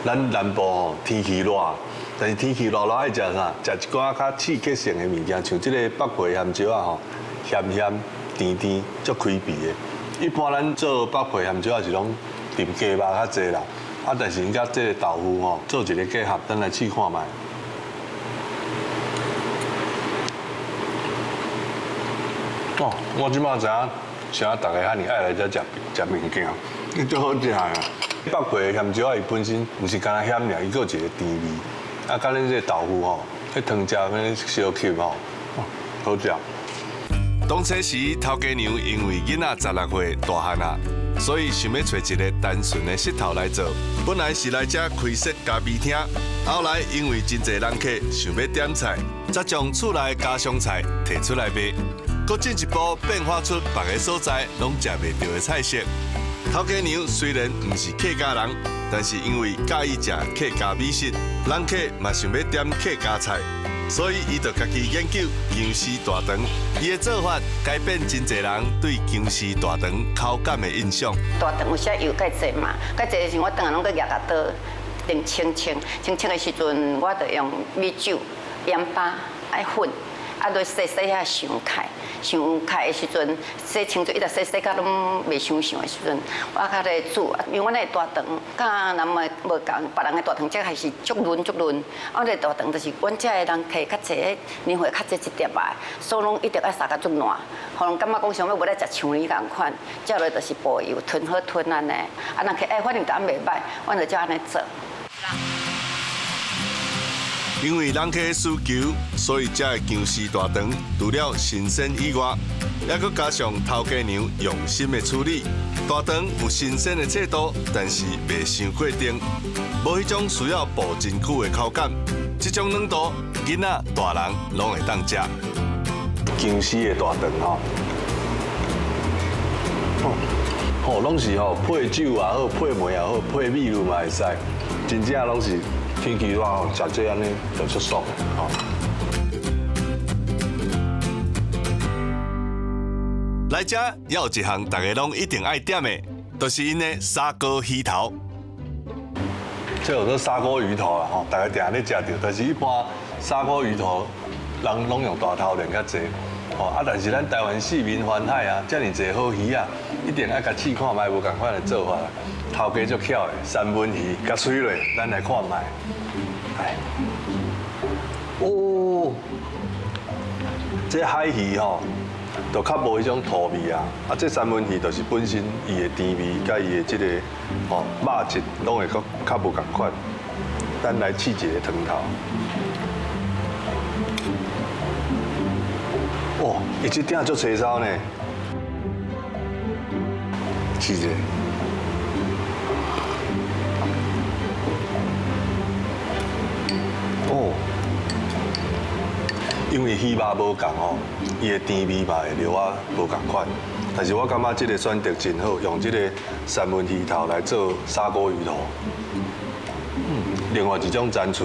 咱南部吼天氣熱，但是天氣熱熱愛食啥？食一寡較刺激性的物件，像這個北皮鹹椒仔吼，鹹鹹甜甜，足開鼻的。一般咱做北皮鹹椒仔是攏淋雞肉較濟啦，啊，但是𪜶佮這個豆腐吼做一個結合，咱來試看覓。哦，我這擺知影，啥大家遐爾愛來遮食食物件，伊足好食的啊！北皮鹹椒仔伊本身毋是干焦鹹爾，伊閣有一個甜味。啊，佮咱這個豆腐吼，彼湯汁按呢相吸吼，好食。當初時頭家娘因為囡仔16歲大漢啊，所以想欲揣一个單純的穡頭來做。本來是來遮開設咖啡廳，後來因為真濟人客想欲點菜，才將厝內家常菜提出來賣。閣進一步變化出別个所在攏食袂著的菜色。頭家娘雖然毋是客家人，但是因為佮意食客家美食，人客嘛想欲點客家菜，所以伊就家己研究薑絲大腸。伊的做法改變真濟人對薑絲大腸口感的印象。大腸有時油較濟嘛，較濟的時我轉來攏閣攑共刀，定清清清清的時陣，我就用米酒、鹽巴愛混，啊，落洗洗遐傷開。傷開的時陣，洗清楚，一直洗洗甲攏袂傷傷的時陣，我較咧煮，因為阮的大腸佮人嘛無仝，別人的大腸食還是足嫩足嫩，我的大腸就是阮遮的人客較濟，年歲較濟一碟仔，所以攏一定愛煠甲足爛，予人感覺講啥物無咧食像你仝款，食落就是薄油吞好吞按呢，啊人客欸反應就按袂䆀，阮就照按呢做。因為人客的需求，所以這的薑絲大腸除了新鮮以外，猶閣加上頭家娘用心的處理。大腸有新鮮的脆度，但是袂傷過甜，無彼種需要爆真久的口感。這種軟度，囡仔、大人攏會當食。薑絲的大腸吼，吼攏是吼配酒也好，配糜也好，配米露嘛會使，真正攏是。天氣熱吼，食這按呢就足爽的吼。來遮猶有一項大家攏一定愛點的，就是𪜶的砂鍋魚頭。這叫做砂鍋魚頭啦吼，大家定定咧食著，但是一般砂鍋魚頭人攏用大頭鱢較濟，吼啊！但是咱台灣四面環海啊，遮爾濟好魚啊，一定愛共試看覓無仝款的做法。頭家足巧的，三文魚共媠落，咱來看覓。哎，哦，這海魚吼，就較無彼種土味啊。啊，這三文魚就是本身伊的甜味，佮伊的這個吼肉質，攏會閣較無仝款。咱來試一个湯頭。哦，伊這鼎足青草呢，試一下。哦，因為魚肉無仝吼，伊的甜味嘛會略仔無仝款。但是我感覺這個選擇真好，用這個三文魚頭來做砂鍋魚頭，另外一種層次。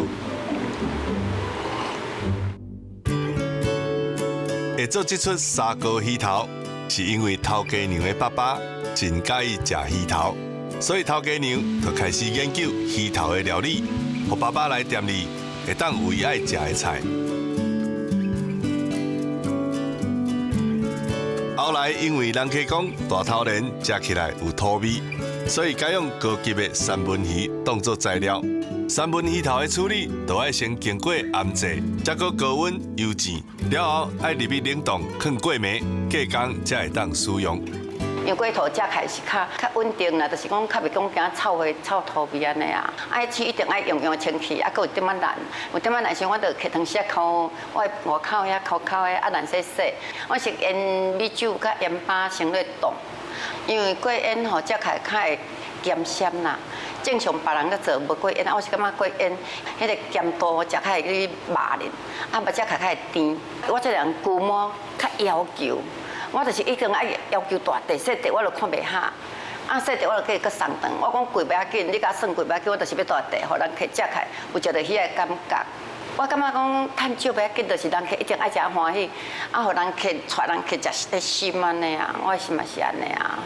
會做這齣砂鍋魚頭，是因為頭家娘的爸爸真佮意食魚頭，所以頭家娘就開始研究魚頭的料理，予爸爸來店裡會當有伊愛食的菜。後來因為人客講大頭鱢食起來有土味，所以改用高級的三文魚當做材料。三文魚頭的處理，就愛先經過醃製，再閣高溫油煎，了後愛入去冷凍，囥過暝，隔工才會當使用。因為過頭食起來是較較穩定啦，就是講較袂講驚臭味、臭土味按呢啊。愛吃一定愛用用清氣，啊，閣有點仔爛，有點仔爛時，我就摕湯匙摳，我外口遐摳摳的，啊爛洗洗。我是醃米酒佮鹽巴先咧凍，因為過醃吼食起來較會鹹鮮啦。正常別人咧做無過醃，我是感覺過醃，彼个鹹度食起來去肉咧，啊，嘛食起來較會甜。我這人龜毛較要求。我就是一定愛要求大塊細塊，我就看袂下。啊，細塊我就閣送轉。我講貴袂要緊，你共算貴袂要緊，我就是欲大塊，予人客食起來有一个彼个感覺。我感覺講趁少袂要緊，就是人客一定愛食歡喜，啊，予人客帶人客食的心按呢啊，我的心嘛是按呢啊。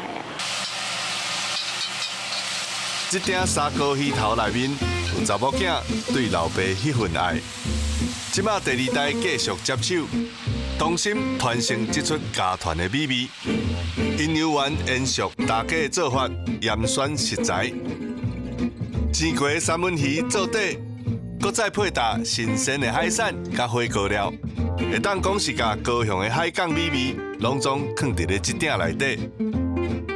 這鼎砂鍋魚頭內面有查某囝對老爸彼份愛。這馬第二代繼續接手，同心傳承這齣家傳的美味。營養員延續大家的做法，嚴選食材，煎過三文魚做底，閣再配搭新鮮的海產佮火鍋料，會當講是共高雄的海港美味，攏總囥佇咧這鼎內底。